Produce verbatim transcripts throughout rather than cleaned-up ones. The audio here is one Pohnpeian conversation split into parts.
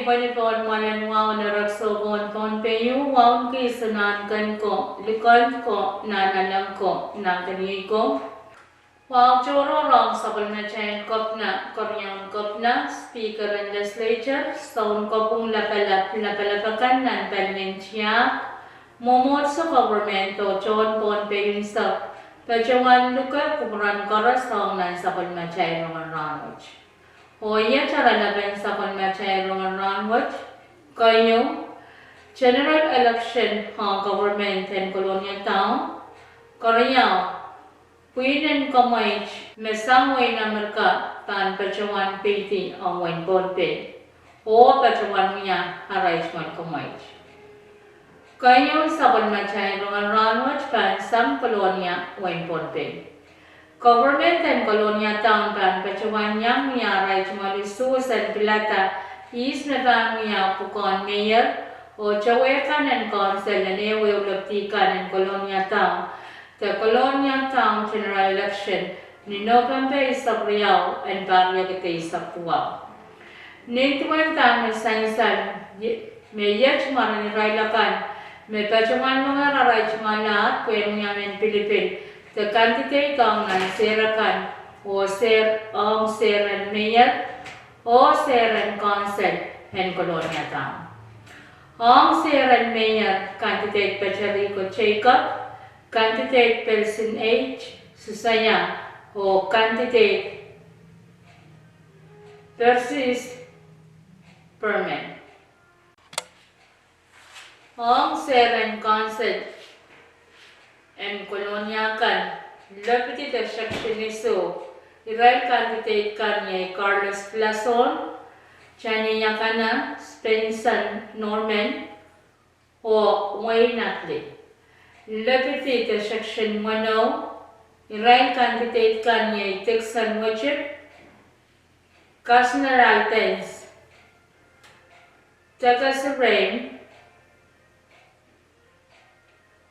Wenihmwen mwoalen wahu en erekiso pohn Pohnpei, wahu kis nan ken ko, likend ko, nan aleng ko, nan keniei ko. Wahu tohrohr ong sapwellimatail Kepina, Keriaun Kepina, Speaker en Legislature, Sounkopwung Lapalap, Lapalap akan nan palien tiahk, mwomwohdiso, government oh tohn Pohnpei unsek, patohwan luke kupwuren koaros ong nan sapwellimatail rongen rahnwet. Oh iet oaralap en sapwellimatail rongen rahnwet. Keieu, general election ong government en Kolonia Town. Keriau, pwihn en komweit me sang wehin Amerika pahn patohwan peidi ong wehin Pohnpei oh patohwan wia arail mwohn komweit. Keieun sapwellimatail rongen rahnwet pahn sang Kolonia, wehin Pohnpei. Government en Kolonia Town pahn patohwan iang wia arail mwohn usuhs en pilada ihs me pahn wia pwukoahn mayor oh towehkan en council en ehu ehu lepidi kan en Kolonia Town, de Kolonia Town general election ni Nopempe eisek riau en pahr riekid eisek duwau. Nin duwen dahme sansal, me iet mwaren irail akan me patohwan longer arail mwohn lahd pwehn wia mehn pilipil de candidate ong nan sehr akan, oh sehr ong sehr en mayor oh sehr en council en Kolonia Town. Ong sehr en mayor, candidate Peteriko Jacob, candidate Belson H. Susaya, oh candidate Persis Berman. Ong sehr en council en Kolonia kan, lepidi de section isuh, irail candidate kan iei Carlos Blason, Tanya Yakana, Spencer Norman, oh Wayne Apley. Lepidi de section weneu, irail candidate kan iei Dickson Witip, Kasner Aldens, Tekesi Reim,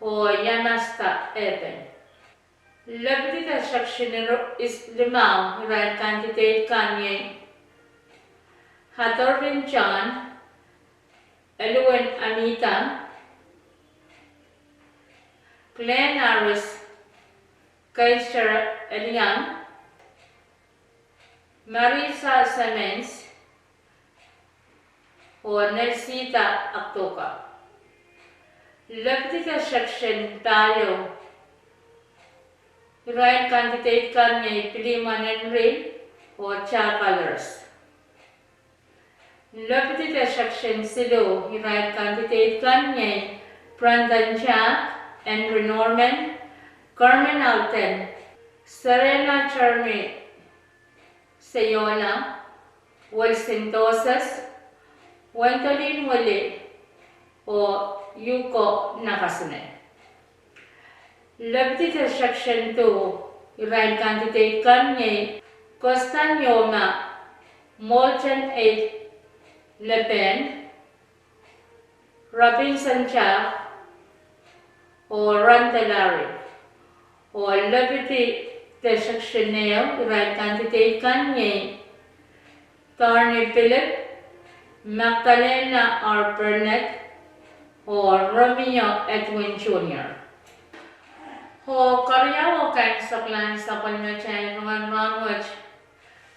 oh Yamasta Eben. Lepidi de section limau, irail candidate kan iei Hathervin John, Elwin Amida, Glenn Harris, Keister Elian, Marisa Simmons, oh Nelsita Akdoka. Lepidi de section pahieu, irail candidate kan iei Philemon Henry oh Jack Allers. Lepidi de section siluh, irail candidate kan iei Brandon Jack, Henry Norman, Carmen Alden, Serena Jeremy Seyola, Wilson Doses, Wendolin Willie, oh Yuko Nakasone. Lepidi de section two, irail candidate kan iei Kostan Yoma, Morton A. Leben, Robinson Jack, oh Randall Larry. Oh lepidi de section ehu, irail candidate kan iei Darny Philip, Magdalena R. Burnett, oh Romeo Edwin Junior. Oh keriau oh kaimwiseklahn sapwellimatail rongen rahnwet.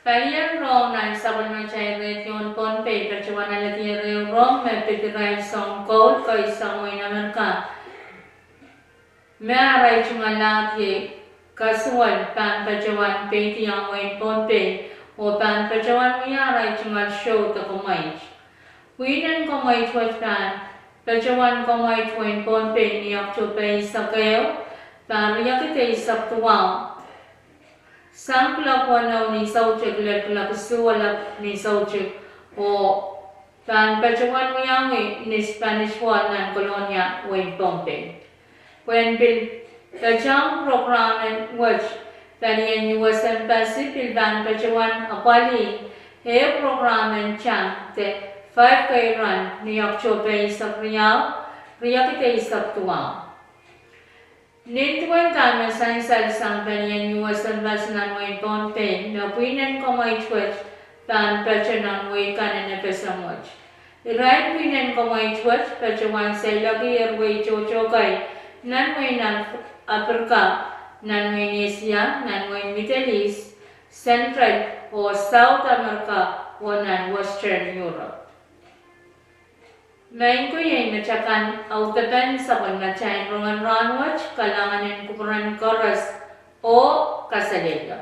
Palien rong nan sapwellimatail redio en Pohnpei patohwan alehdi ehu rong me pid irail soun koul kei sang wehin Amerika me arail tungoal lahd iei kasuwed pahn patohwan peidi ong wehin Pohnpei oh pahn patohwan wia arail tungoal show de komweit. Pwihn en komweit wet pahn patohwan komweit wehin Pohnpei ni Oktohpe eisek ehu, pahr riekid eisek duwau, sang kuloak weneu ni soutik lel kuloak isuh elep ni soutik, oh pahn patohwan wiawi ni Spanish Wall nan Kolonia, wehin Pohnpei. Pwehn pil patohwan prokram wet, palien U S Embassy pil pahn patohwan apwalih ehu prokram en tang de five K run ni Oktohpe eisek riau, riekid eisek duwau. Nin duwen dahme sansal sang palien U S Embassy nan wehin Pohnpei, me pwihn en komweit wet pahn patohwan wehi kan en FSM wet. Irail pwihn en komweit wet patohwan seiloakki wehi tohto kei nan wehin Af-, Africa, nan wehin Asia, nan wehin Middle East, Central oh South America, oh nan Western Europe. Maing ko, iei metakan audepen sapwellimatail rongen rahnwet. Kalahngan en kupwuren koaros oh kaselehlie.